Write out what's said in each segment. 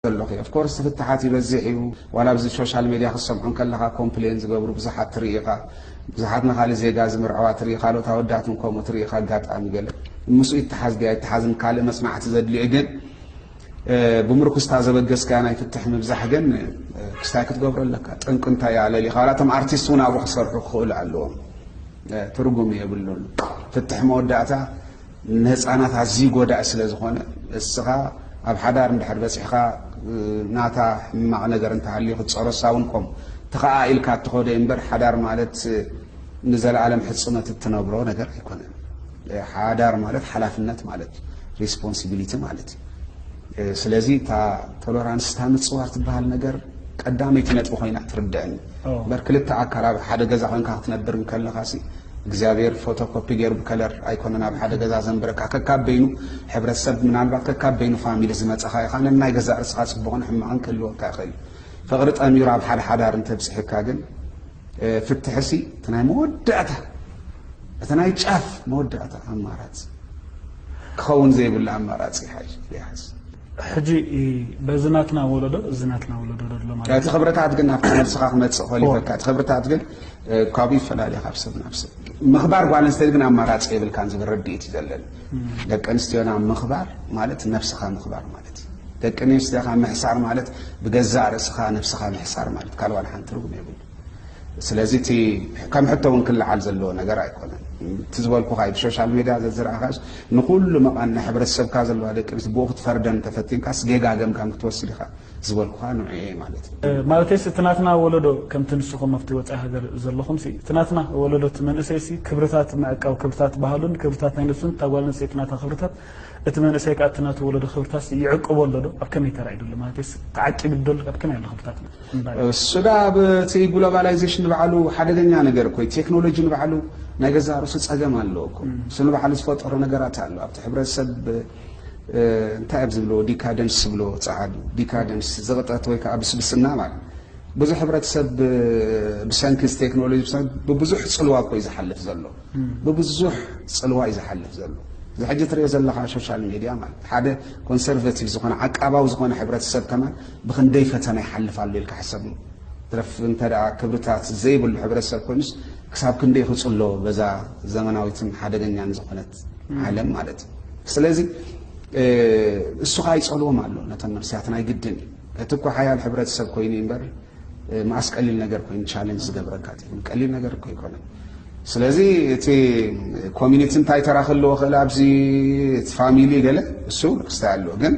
ዘለኹ። ኦፍኮርስ ፍትሓት ይበዝሕ እዩ። ዋላ ኣብዚ ሶሻል ሜድያ ክትሰምዖ ከለኻ ኮምፕሌን ዝገብሩ ብዙሓት ትርኢ ኢኻ። ብዙሓት ንኻልእ ዜጋ ዝምርዐዋ ትርኢ፣ ካልኦት ኣወዳት እውን ከምኡ ትርኢ ኢኻ። ኣጋጣሚ ገለ ምስኡ ይተሓዝ ድዩ ኣይተሓዝን ካልእ መጽናዕቲ ዘድልዮ ግን ብምርኩስታ ዘበገስካያ ናይ ፍትሕ ምብዛሕ ግን ክስታይ ክትገብሮ ኣለካ። ጠንቂ እንታይ እያ ለሊኻ? ዋላ እቶም ኣርቲስት እውን ኣብኡ ክሰርሑ ክኽእሉ ኣለዎም። ትርጉም የብሉን። ፍትሕ መወዳእታ ንህፃናት ኣዝዩ ጎዳኢ ስለ ዝኾነ፣ እስኻ ኣብ ሓዳር እንድሕር በፂሕኻ ናታ ሕማቕ ነገር እንተሃልዩ ክትፀሮ ሳውን ኮም ተኸኣኢልካ እትኸዶ እምበር ሓዳር ማለት ንዘለኣለም ሕፅኖት እትነብሮ ነገር ኣይኮነን። ሓዳር ማለት ሓላፍነት ማለት ሪስፖንሲቢሊቲ ማለት እዩ። ስለዚ እታ ቶለራንስ እታ ምፅዋር ትበሃል ነገር ቀዳመይቲ ነጥቢ ኮይና ትርድዕኒ። እምበር ክልተ ኣካል ኣብ ሓደ ገዛ ኮይንካ ክትነብር እንከለኻ ሲ እግዚኣብሔር ፎቶኮፒ ገይሩ ብከለር ኣይኮነን ኣብ ሓደ ገዛ ዘንብረካ። ከካብ በይኑ ሕብረተሰብ ምናልባት ከካብ በይኑ ፋሚሊ ዝመፀኻ ኢኻ ነናይ ገዛእ ርስኻ ፅቡቕን ሕማቕን ክህልወካ ይኽእል እዩ። ፍቕሪ ጠሚሩ ኣብ ሓደ ሓዳር እንተብፅሕካ ግን ፍትሕሲ እቲ ናይ መወዳእታ እቲ ናይ ጫፍ መወዳእታ ኣማራፂ ክኸውን ዘይብሉ ኣማራፂ ይሓዝ። ሕጂ በዚ ናትና ወለዶ እዚ ናትና ወለዶ ዘሎ ማለት እቲ ክብርታት ግን ናብቲ ነብስኻ ክመፅእ ከሊፈካ እቲ ክብርታት ግን ካብኡ ይፈላለ ካብ ሰብ ናብ ሰብ። ምኽባር ጓል ኣንስተይቲ ግን ኣማራፂ የብልካን ዝብል ርድኢት እዩ ዘለኒ። ደቂ ኣንስትዮና ምኽባር ማለት ነብስኻ ምኽባር ማለት እዩ። ደቂ ኣንስትዮኻ ምሕሳር ማለት ብገዛእ ርእስኻ ነብስኻ ምሕሳር ማለት ካልእ ዋላ ሓንቲ ትርጉም የብሉ። ስለዚ እቲ ከም ሕቶ እውን ክለዓል ዘለዎ ነገር ኣይኮነን። እቲ ዝበልኩኻ እዩ ብሶሻል ሜድያ ዘዝረኣኻስ ንኩሉ መቓን ናይ ሕብረተሰብካ ዘለዋ ደቂ ኣንስትዮ ብኡ ክትፈርደን እንተፈቲንካስ ጌጋ ገምጋም ክትወስድ ኢኻ ዝበልኩኻ ንዑ እየ ማለት እዩ። ማለተይስ እቲ ናትና ወለዶ ከምቲ ንስኹም ኣብቲ ወፃኢ ሃገር ዘለኹም ሲ እቲ ናትና ወለዶ እቲ መንእሰይ ሲ ክብርታት ምዕቃብ ክብርታት ባህሉን ክብርታት ናይ ነብሱን እታ ጓል ኣንስተይቲ ናታ ክብርታት እቲ መንእሰይ ከዓ እቲ ናቱ ወለዶ ክብርታት ይዕቅቦ ኣሎ ዶ ኣብ ከመይ ተራእዩ ደሎ ማለተይስ ተዓቂቡ ደሎ ኣብ ከመይ ኣሎ ክብርታት እሱ ዳ ኣብ እቲ ግሎባላይዜሽን ንባዕሉ ሓደገኛ ነገር እኮ እዩ። ቴክኖሎጂ ንባዕሉ ናይ ገዛ ርእሱ ጸገም ኣለዎ እኮ። እሱ ንባዕሉ ዝፈጠሮ ነገራት ኣሎ። ኣብቲ ሕብረተሰብ እንታይ እዮም ዝብልዎ? ዲካደንስ ዝብልዎ ጸዓዱ። ዲካደንስ ዝቕጠት ወይ ከዓ ብስብስና ማለት ብዙሕ ሕብረተሰብ ብሰንኪ ቴክኖሎጂ ብብዙሕ ጽልዋ እኮ እዩ ዝሓልፍ ዘሎ። ብብዙሕ ጽልዋ እዩ ዝሓልፍ ዘሎ። እዚ ሕጂ ትሪኦ ዘለኻ ሶሻል ሜድያ ማለት ሓደ ኮንሰርቬቲቭ ዝኾነ ዓቃባዊ ዝኾነ ሕብረተሰብ ከማን ብኽንደይ ፈተና ይሓልፍ ኣሎ ኢልካ ሕሰብ። ትረፍ እንተ ደኣ ክብርታት ዘይብሉ ሕብረተሰብ ኮይኑስ ክሳብ ክንደይ ክጽሎ በዛ ዘመናዊትን ሓደገኛን ዝኾነት ዓለም ማለት እዩ። ስለዚ እሱ ከዓ ይጸልዎም ኣሎ ነቶም መንእሰያት ናይ ግድን እዩ። እቲ እኮ ሓያል ሕብረተሰብ ኮይኑ እዩ እምበር መኣስ ቀሊል ነገር ኮይኑ ቻለንጅ ዝገብረካ ት ቀሊል ነገር እኮ ይኮነ። ስለዚ እቲ ኮሚኒቲ እንታይ ተራ ክህልዎ ክእል ኣብዚ እቲ ፋሚሊ ገለ እሱ ክስታይ ኣለዎ ግን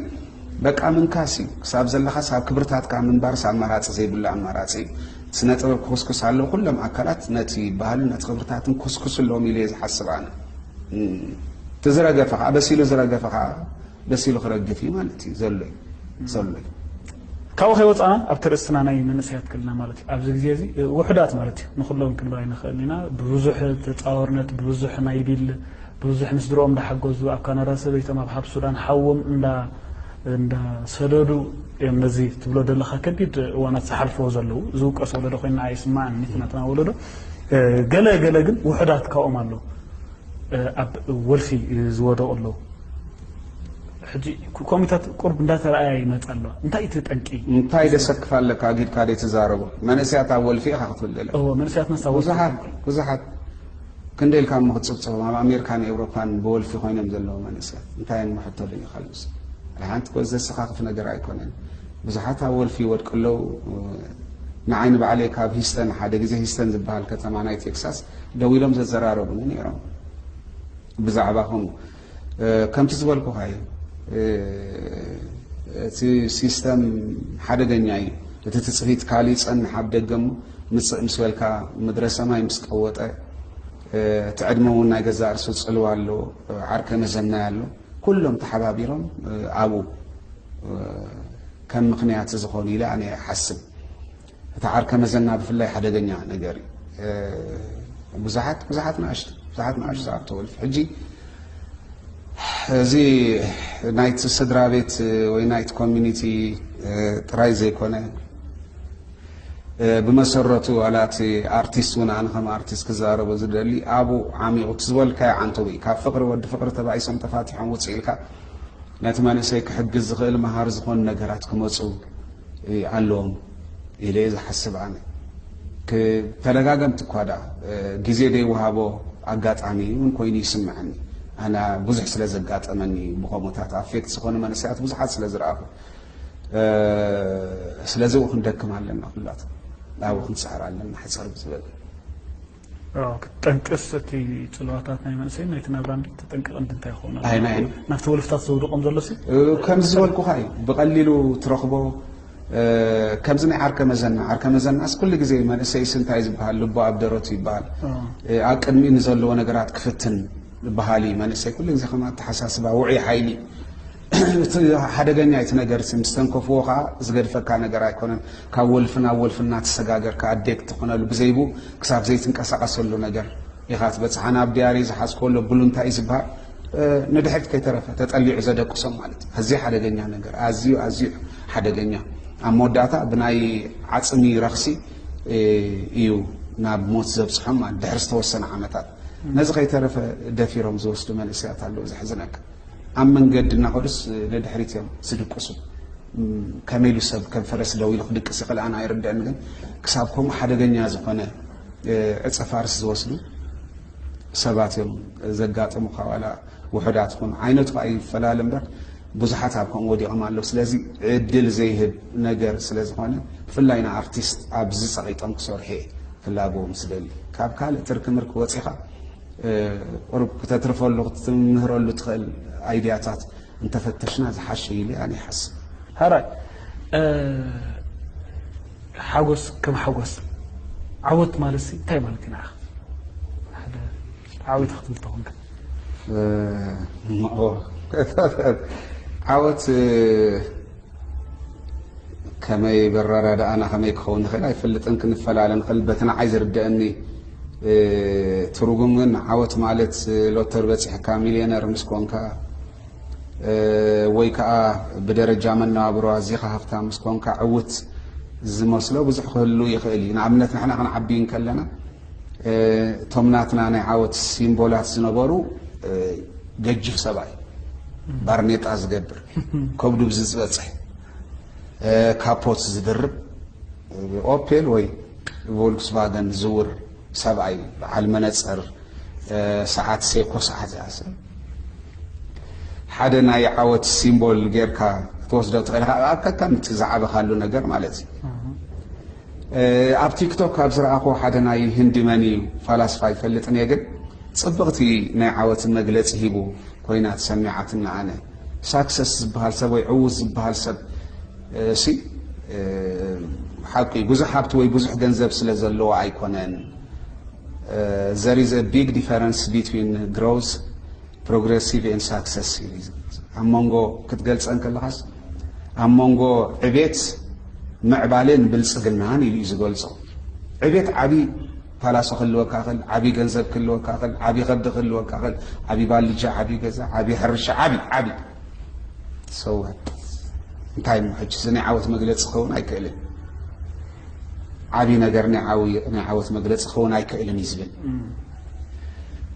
በቃ ምንካስ እዩ። ክሳብ ዘለካ ሳብ ክብርታትካ ምንባርስ ኣማራፂ ዘይብሉ ኣማራፂ እዩ። ስነ ጥበብ ክኩስኩስ ኣለዎ ኩሎም ኣካላት ነቲ ባህልን ነቲ ክብርታትን ኩስኩስ ኣለዎም ኢለ ዝሓስብ ኣነ። እቲ ዝረገፈ ከዓ በሲሉ ዝረገፈ ከዓ በሲሉ ክረግፍ እዩ ማለት እዩ ዘሎ እዩ ዘሎ እዩ። ካብኡ ከይወፃና ኣብቲ ርእስና ናይ መንእሰያት ክልና ማለት እዩ ኣብዚ ግዜ እዚ ውሕዳት ማለት እዩ ንኩሎም ክንብል ኣይንኽእል ኢና። ብብዙሕ ተፃወርነት ብብዙሕ ናይ ቢል ብብዙሕ ምስ ድሮኦም እንዳሓገዙ ኣብ ካናዳ ሰበይቶም ኣብ ሃብ ሱዳን ሓዎም እንዳ እንዳሰደዱ እዮም ነዚ ትብሎ ዘለካ ከቢድ እዋናት ዝሓልፈዎ ዘለዉ ዝውቀስ ወለዶ ኮይና ኣይስማዕን እቲ ናትና ወለዶ ገለ ገለ ግን ውሕዳት ካብኦም ኣለዉ ኣብ ወልፊ ዝወደቑ ኣለዉ። ሕጂ ኮሚታት ቁርብ እንዳተረኣያ ይመፃ ኣለዋ እንታይ እቲ ጠንቂ እንታይ ደሰክፍ ኣለካ ጊድካ ደይ ትዛረቦ መንእስያት ኣብ ወልፊ ኢኻ ክትብል ደለ እዎ መንእስያት ነሳ ብዙሓት ብዙሓት ክንደይ ኢልካ እሞ ክትፅብፅቦም ኣብ ኣሜሪካን ኤውሮፓን ብወልፊ ኮይኖም ዘለዉ መንእስያት እንታይ እሞ ሕቶ ደሊካ ልምስ ሓደ ሓንቲ ኮ ዘሰኻኽፍ ነገር ኣይኮነን። ብዙሓት ኣብ ወልፊ ይወድቁ ኣለዉ። ንዓይ ንባዕለይ ካብ ሂስተን ሓደ ግዜ ሂስተን ዝበሃል ከተማ ናይ ቴክሳስ ደው ኢሎም ዘዘራረቡኒ ነይሮም። ብዛዕባ ከምኡ ከምቲ ዝበልኩኻ እዩ። እቲ ሲስተም ሓደገኛ እዩ። እቲ ትፅቢት ካልእ ይፀንሕ ኣብ ደገ እሞ ምፅእ ምስ በልካ ምድረ ሰማይ ምስ ቀወጠ እቲ ዕድመ እውን ናይ ገዛእ ርእሱ ፅልዋ ኣሎ። ዓርከ መዘናይ ኣሎ። ኩሎም ተሓባቢሮም ኣብኡ ከም ምኽንያት ዝኾኑ ኢለ ኣነ ይሓስብ። እቲ ዓርከ መዘና ብፍላይ ሓደገኛ ነገር እዩ። ብዙሓት ብዙሓት ንኣሽቱ ብዙሓት ንኣሽቱ ኣብቲ ወልፊ ሕጂ እዚ ናይቲ ስድራ ቤት ወይ ናይቲ ኮሚኒቲ ጥራይ ዘይኮነ ብመሰረቱ ዋላ እቲ ኣርቲስት እውን ኣነ ከም ኣርቲስት ክዛረቦ ዝደሊ ኣብኡ ዓሚቑ እቲ ዝበልካዮ ዓንተው እዩ ካብ ፍቕሪ ወዲ ፍቕሪ ተባኢሶም ተፋቲሖም ውፅእ ኢልካ ነቲ መንእሰይ ክሕግዝ ዝኽእል መሃር ዝኾኑ ነገራት ክመፁ ኣለዎም ኢለ እየ ዝሓስብ። ኣነ ተደጋገምቲ እኳ ደኣ ግዜ ዘይወሃቦ ኣጋጣሚ እውን ኮይኑ ይስምዐኒ። ኣነ ብዙሕ ስለ ዘጋጠመኒ፣ ብኸምኡታት ኣፌክት ዝኾኑ መንእሰያት ብዙሓት ስለ ዝረኣኹ፣ ስለዚ ኡ ክንደክም ኣለና፣ ኩላትና ኣብኡ ክንፅዕር ኣለና። ሕፅር ብዝበለ ክትጠንቅስ እቲ ፅልዋታት ናይ መንእሰይን ናይቲ ናብራን ተጠንቀቕ እንድንታይ ይኸውን ኣሎ? ኣይናይን ናብቲ ወልፍታት ዘውድቖም ዘሎ ሲ ከምዚ ዝበልኩኻ እዩ። ብቐሊሉ ትረኽቦ ከምዚ ናይ ዓርከ መዘና። ዓርከ መዘናስ ኩሉ ግዜ መንእሰይስ እንታይ ዝበሃል፣ ልቡ ኣብ ደረቱ ይበሃል። ኣብ ቅድሚኡ ንዘለዎ ነገራት ክፍትን በሃሊ መንእሰይ ኩሉ ግዜ ከም ኣተሓሳስባ ውዑይ ሓይሊ። እቲ ሓደገኛ እቲ ነገር ሲ፣ ምስ ተንከፍዎ ከዓ ዝገድፈካ ነገር ኣይኮነን። ካብ ወልፊ ናብ ወልፊ እናተሰጋገርካ ኣዴክ ትኾነሉ ብዘይቡ ክሳብ ዘይትንቀሳቐሰሉ ነገር ኢኻ ትበፅሕ። ኣነ ኣብ ድያሪ ዝሓዝኮ ኣሎ ብሉንታ እዩ ዝበሃል። ንድሕሪት ከይተረፈ ተጠሊዑ ዘደቅሶም ማለት እዩ። ኣዝዩ ሓደገኛ ነገር፣ ኣዝዩ ኣዝዩ ሓደገኛ። ኣብ መወዳእታ ብናይ ዓፅሚ ረኽሲ እዩ ናብ ሞት ዘብፅሖም ማለት ድሕሪ ዝተወሰነ ዓመታት። ነዚ ከይተረፈ ደፊሮም ዝወስዱ መንእሰያት ኣለዉ። ዘሕዝነካ ኣብ መንገዲ እናኸዱስ ንድሕሪት እዮም ዝድቅሱ። ከመይ ኢሉ ሰብ ከም ፈረስ ደው ኢሉ ክድቅስ ይኽእል ኣነ ኣይርድአን፣ ግን ክሳብ ከምኡ ሓደገኛ ዝኾነ ዕፀ ፋርስ ዝወስዱ ሰባት እዮም ዘጋጥሙኻ። ዋላ ውሑዳት ይኹኑ ዓይነቱ ይፈላለ እምበር ብዙሓት ኣብ ከምኡ ወዲቖም ኣለዉ። ስለዚ ዕድል ዘይህብ ነገር ስለ ዝኾነ ብፍላይ ንኣርቲስት ኣብዚ ፀቒጦም ክሰርሑ እየ ክላበዎም ዝደሊ። ካብ ካልእ ትርኪ ምርኪ ወፂኻ ቁሩብ ክተትርፈሉ ክትምህረሉ ትኽእል ኣይድያታት እንተፈተሽና ዝሓሸ ኢለ ኣነ ይሓስብ። ሕራይ ሓጎስ ከም ሓጎስ ዓወት ማለት ሲ እንታይ ማለት ኢና ሓደ ዓወት ክትብል ተኾንካ ዓወት ከመይ በረረ ደኣና ከመይ ክኸውን ንኽእል ኣይፈልጥን፣ ክንፈላለ ንኽእል። በቲ ንዓይ ዝርደአኒ ትርጉም ግን ዓወት ማለት ሎተር በፂሕካ ሚልዮነር ምስ ኮንካ ወይ ከዓ ብደረጃ መነባብሮ ኣዚኻ ሃፍታም ምስ ኮንካ ዕውት ዝመስሎ ብዙሕ ክህሉ ይኽእል እዩ። ንኣብነት ንሕና ክንዓቢ እንከለና እቶም ናትና ናይ ዓወት ሲምቦላት ዝነበሩ ገጅፍ ሰብኣይ ባርኔጣ ዝገብር ከብዱ ብዝበፅሕ ካፖት ዝድርብ ኦፔል ወይ ቮልክስቫገን ዝውር ሰብኣይ በዓል መነፀር ሰዓት ሴኮ ሰዓት ዝኣስር ሓደ ናይ ዓወት ሲምቦል ጌርካ ክትወስዶ ትኽእል ኢኻ ኣብ ከከምቲ ዝዓበኻሉ ነገር ማለት እዩ። ኣብ ቲክቶክ ካብ ዝረኣኹ ሓደ ናይ ህንዲ መን እዩ ፋላስፋ ይፈልጥን እየ ግን ፅብቕቲ ናይ ዓወት መግለፂ ሂቡ ኮይና ተሰሚዓትኒ ኣነ ሳክሰስ ዝበሃል ሰብ ወይ ዕዉት ዝበሃል ሰብ ሲ ሓቂ ብዙሕ ሃብቲ ወይ ብዙሕ ገንዘብ ስለ ዘለዎ ኣይኮነን። There is a big difference between growth, progressive and success ኢሉ እዩ ዝገልፅ። ኣብ መንጎ ክትገልፀን ከለኻስ ኣብ መንጎ ዕቤት ምዕባለን ብልፅግናን ኢሉ እዩ ዝገልፆ። ዕቤት ዓብዪ ፓላሶ ክህልወካ ክእል፣ ዓብዪ ገንዘብ ክህልወካ ክእል፣ ዓብዪ ከብዲ ክህልወካ ክእል፣ ዓብዪ ባልጃ፣ ዓብዪ ገዛ፣ ዓብዪ ሕርሻ፣ ዓብዪ ዓብዪ ሰወ እንታይ እሞ ሕጂ እዚ ናይ ዓወት መግለፂ ክኸውን ኣይክእልን። ዓብዪ ነገር ናይ ዓው- ናይ ዓወት መግለፂ ክኸውን ኣይክእልን እዩ ዝብል።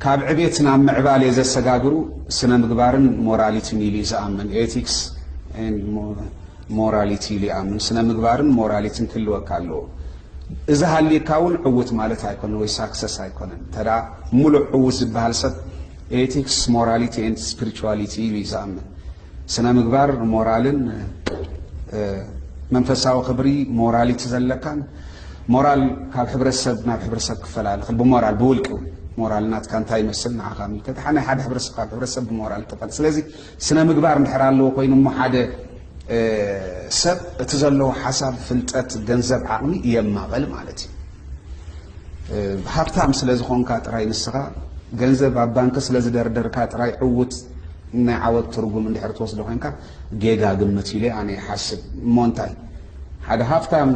ካብ ዕቤት ናብ ምዕባሌ ዘሰጋግሩ ስነ ምግባርን ሞራሊቲን ኢሉ እዩ ዝኣምን። ኤቲክስ ሞራሊቲ ኢሉ ይኣምን። ስነ ምግባርን ሞራሊቲን ክህልወካ ኣለዎ። እዚ ሃልይካ እውን ዕውት ማለት ኣይኮነ ወይ ሳክሰስ ኣይኮነን። እንተ ሙሉእ ዕውት ዝበሃል ሰብ ኤቲክስ ሞራሊቲ ኤንድ ስፒሪቹዋሊቲ ኢሉ እዩ ዝኣምን። ስነ ምግባር ሞራልን መንፈሳዊ ክብሪ ሞራሊቲ ዘለካን ሞራል ካብ ሕብረተሰብ ናብ ሕብረተሰብ ክፈላለ ይኽእል። ብሞራል ብውልቂ እውን ሞራል ናትካ እንታይ ይመስል ንዓኻ ምልከት። ሓደ ናይ ሓደ ሕብረተሰብ ካብ ሕብረተሰብ ብሞራል ይጠፈል። ስለዚ ስነ ምግባር እንድሕር ኣለዎ ኮይኑ እሞ ሓደ ሰብ እቲ ዘለዎ ሓሳብ ፍልጠት ገንዘብ ዓቕሚ የማቐል ማለት እዩ። ሃብታም ስለ ዝኾንካ ጥራይ ንስኻ ገንዘብ ኣብ ባንክ ስለ ዝደርደርካ ጥራይ ዕውት ናይ ዓወት ትርጉም እንድሕር ትወስዶ ኮይንካ ጌጋ ግምት ኢለ ኣነ ይሓስብ። እሞ እንታይ ሓደ ሃብታም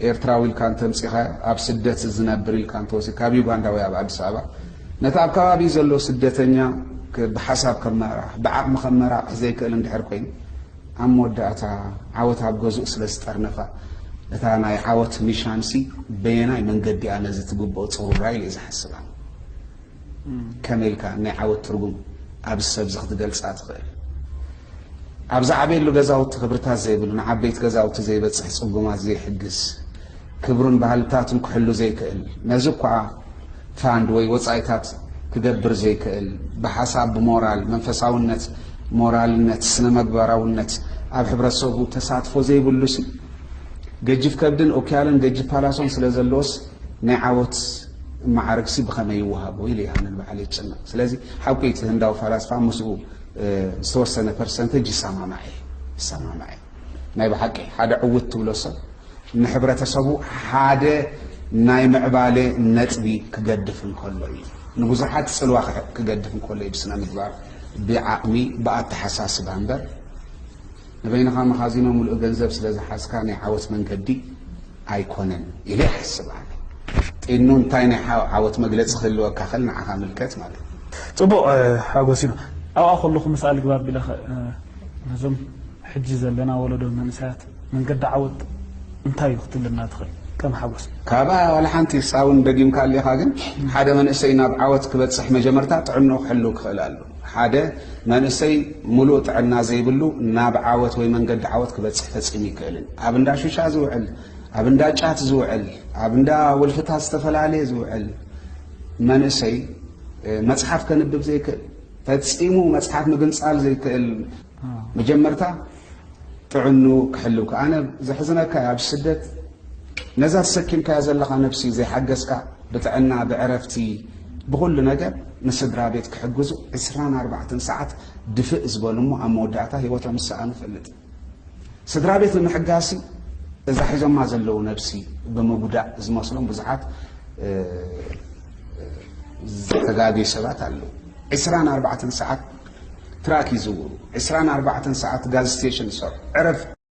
ኤርትራዊ ኢልካ እንተምፂኻ ኣብ ስደት ዝነብር ኢልካ እንተወሲ ካብ ዩጋንዳ ወይ ኣብ ኣዲስ ኣበባ ነቲ ኣብ ከባቢ ዘሎ ስደተኛ ብሓሳብ ከመራርሕ ብዓቕሚ ከመራርሕ ዘይክእል እንድሕር ኮይኑ ኣብ መወዳእታ ዓወት ኣብ ገዝኡ ስለ ዝጠርነፋ እታ ናይ ዓወት ኒሻንሲ በየናይ መንገዲ እያ ነዚ ትግብኦ ፅሩራ ኢለ እየ ዝሓስባ። ከመይ ኢልካ ናይ ዓወት ትርጉም ኣብዚ ሰብዚ ክትገልፃ ትኽእል? ኣብ ዝዓበየሉ ገዛውቲ ክብርታት ዘይብሉ፣ ንዓበይቲ ገዛውቲ ዘይበጽሕ፣ ጽጉማት ዘይሕግዝ፣ ክብሩን ባህልታቱን ክሕሉ ዘይክእል፣ ነዚ እኳ ፋንድ ወይ ወጻኢታት ክገብር ዘይክእል፣ ብሓሳብ፣ ብሞራል፣ መንፈሳውነት፣ ሞራልነት፣ ስነ መግባራውነት ኣብ ሕብረተሰቡ ተሳትፎ ዘይብሉ ሲ፣ ገጅፍ ከብድን ኦክያልን ገጅፍ ፓላሶን ስለ ዘለዎስ ናይ ዓወት መዓርግሲ ብኸመይ ይወሃቦ ኢሉ እዩ ኣነ ንባዕለይ ይጭነቕ። ስለዚ ሓቁ እቲ ህንዳዊ ፈላስፋ ምስኡ ዝተወሰነ ፐርሰንተጅ ይሰማማዕ እየ፣ ይሰማማዕ እየ። ናይ ብሓቂ ሓደ ዕውት ትብሎ ሰብ ንሕብረተሰቡ ሓደ ናይ ምዕባለ ነጥቢ ክገድፍ እንከሎ እዩ። ንብዙሓት ጽልዋ ክሕ- ክገድፍ እንከሎ እዩ ብስነ ምግባር፣ ብዓቕሚ፣ ብኣተሓሳስባ እምበር ንበይንኻ መኻዚኖ ምሉእ ገንዘብ ስለ ዝሓዝካ ናይ ዓወት መንገዲ ኣይኮነን ኢለ ይሓስብ ኣነ። ጢኑ እንታይ ናይ ሓ- ዓወት መግለጺ ክህልወካ ኸል ንዓኻ ምልከት ማለት እዩ። ጽቡቕ ሓጎስ እዩ። ኣብኣ ከለኹ ምስኣ ልግባብ ቢለ ነዞም ሕጂ ዘለና ወለዶ መንእሰያት መንገዲ ዓወት እንታይ እዩ ክትብልና ትኽእል ከም ሓጎስ? ካብኣ ዋላ ሓንቲ ሳውን ደጊምካ ኣሊኻ ግን ሓደ መንእሰይ ናብ ዓወት ክበጽሕ መጀመርታ ጥዕንኡ ክሕልው ክኽእል ኣሎ። ሓደ መንእሰይ ሙሉእ ጥዕና ዘይብሉ ናብ ዓወት ወይ መንገዲ ዓወት ክበጽሕ ፈጺሙ ይክእልን። ኣብ እንዳ ሹሻ ዝውዕል፣ ኣብ እንዳ ጫት ዝውዕል፣ ኣብ እንዳ ወልፍታት ዝተፈላለየ ዝውዕል መንእሰይ መጽሓፍ ከንብብ ዘይክእል፣ ፈጺሙ መጽሓፍ ምግንጻል ዘይክእል፣ መጀመርታ ጥዕኑ ክሕልው ከ ኣነ ዘሕዝነካ ኣብ ስደት ነዛ ተሰኪምካያ ዘለኻ ነብሲ ዘይሓገዝካ ብጥዕና ብዕረፍቲ ብኹሉ ነገር ንስድራ ቤት ክሕግዙ ዕስራን ኣርባዕተን ሰዓት ድፍእ ዝበሉ እሞ ኣብ መወዳእታ ህይወቶም ዝሰኣኑ ፈልጥ። ስድራ ቤት ንምሕጋሲ እዛ ሒዞማ ዘለዉ ነብሲ ብምጉዳእ ዝመስሎም ብዙሓት ዝተጋገዩ ሰባት ኣለዉ። ዕስራን ኣርባዕተን ሰዓት ትራክ ይዝውሩ፣ ዕስራን ኣርባዕተን ሰዓት ጋዝ ስቴሽን ይሰርሑ። ዕረፍ